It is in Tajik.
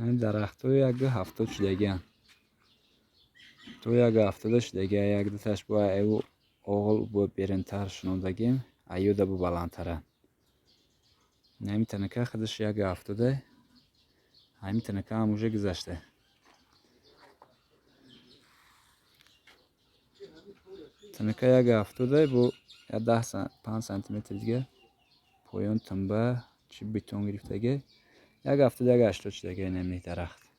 Дарахтҳо 1,70 шудагианд. То 1,70 шудагия, як дуташ бо аю оғол бо берунтар шунондагим, аюда бо баландтаранд. Ҳамин танака худаш 1,70, ҳамин танака ҳам уже гузашта. Танака 1,70 бо даҳ панҷ сантиметр дига поён тумба чи бетон гирифтаги, 1,70, 1,80 шудаги инами дарахт.